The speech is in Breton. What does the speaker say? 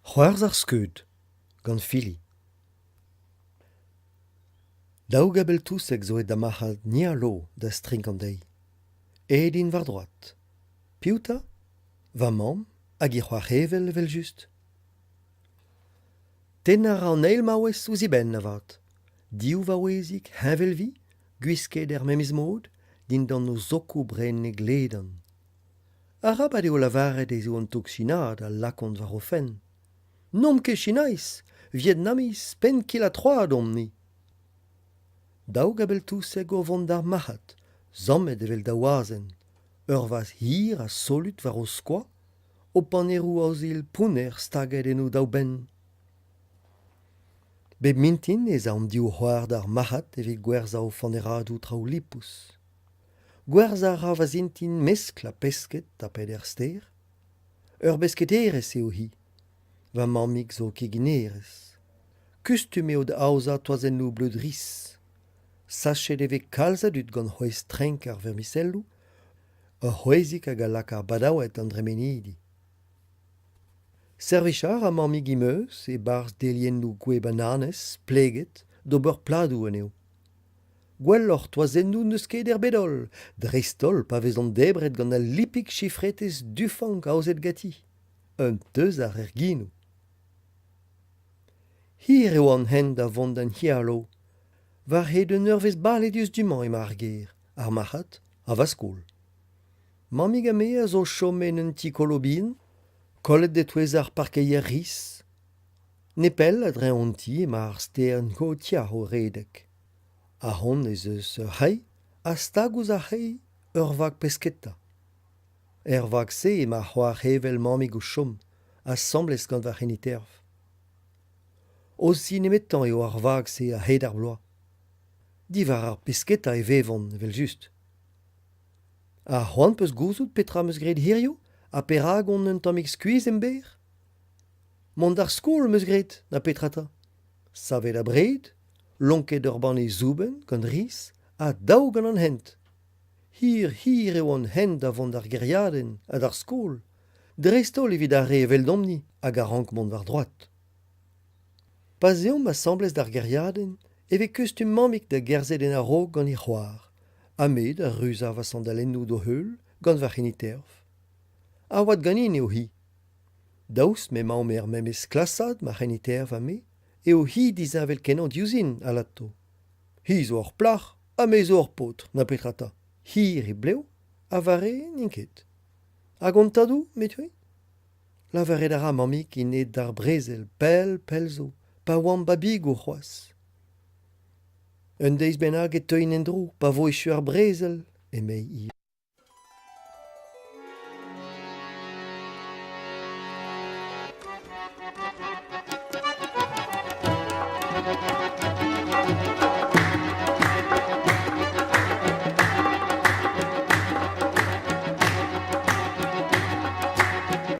C'hoarzh ar skeud gant Fili. Daou gabell-touseg zo aet da marc'had Nialo da strink an deiz. Aet int war droad. Piv 'ta ? Va mamm hag he c'hoar heñvel evel-just. Tennañ a ra an eil maouez ouzh e benn avat. Div vaouezig heñvel-vi, gwisket er memes mod, dindan o zokoù brennek ledan. Arabat eo lavaret ez eo an tog sinaat a lakaont war o fenn. N'omp ket Sinaiz, Vietnamiz penn-kil-ha-troad omp-ni. Daou gabell-touseg o vont d'ar marc'had, sammet evel daou azen, ur vazh hir ha solut war o skoaz, o paneroù aozilh pounner staget en o daou benn. Bep mintin ez a an div c'hoar d'ar marc'had evit gwerzhañ o faneradoù traoù lipous. Gwerzhañ a ra va zintin meskl ha pesked tapet er stêr. Ur besketerez eo hi. Va mammig zo keginerez. Kustum eo da aozañ toazennoù bleud riz. Sachet e vez kalz a dud gant c'hwezh trenk ar vermiselloù, ur c'hwezhig hag a lak ar badaoued d'an dremenidi. Servij a ra mammig Imeus e-barzh deliennoù gwez-bananez pleget d'ober pladoù anezho. Gwelloc'h toazennoù n'eus ket er bed-holl, dreist-holl pa vezont debret gant al lipig chifretez du-fank aozet ganti. Un teuzar er genoù. Hir eo an hent da vont d'an Hialo. War-hed un eurvezh bale diouzh du-mañ emañ ar gêr, ar marc'had ha va skol. Mammig ha me a zo chom en un ti-kolo bihan, kollet e-touez ar parkeier riz. Nepell a-dreñv hon ti emañ ar stêr N'Kotia o redek. Ahont ez eus ur c'hae ha stag ouzh ar c'hae ur vag pesketa. Er vag-se emañ c'hoar heñvel mammig o chom, asambles gant va c'heniterv. O zi nemetañ eo ar vag-se a-hed ar bloaz. Diwar ar pesketa e vevont evel-just. Ha c'hoant 'peus gouzout petra 'm eus graet hiziv ha perak on un tammig skuizh emberr ? Mont d'ar skol 'm eus graet, na petra 'ta. Savet abred, lonket ur banne soubenn gant riz ha dav gant an hent. Hir-hir eo an hent da vont d'ar gêriadenn ha d'ar skol, dreist-holl evit ar re eveldomp-ni hag a rank mont war droad. Pa'z eomp asambles d'ar gêriadenn e vez kustum mammig da gerzhet en a-raok gant he c'hoar, ha me da ruzañ va sandalennoù d'o heul gant va c'heniterv. A oad ganin eo hi. Daoust m'emaomp er memes klasad ma c'heniterv ha me, eo hi disheñvel-kenañ diouzhin, alato. Hi zo ur plac'h ha me zo ur paotr, na petra 'ta. Hir he blev ha va re n'int ket. Hag hon tadoù, met-c'hwi ? Lavaret a ra mammig int aet d'ar brezel pell pell zo, pa oamp babigoù c'hoazh. Un deiz bennak e teuin en-dro, pa vo echu ar brezel, emei ivez.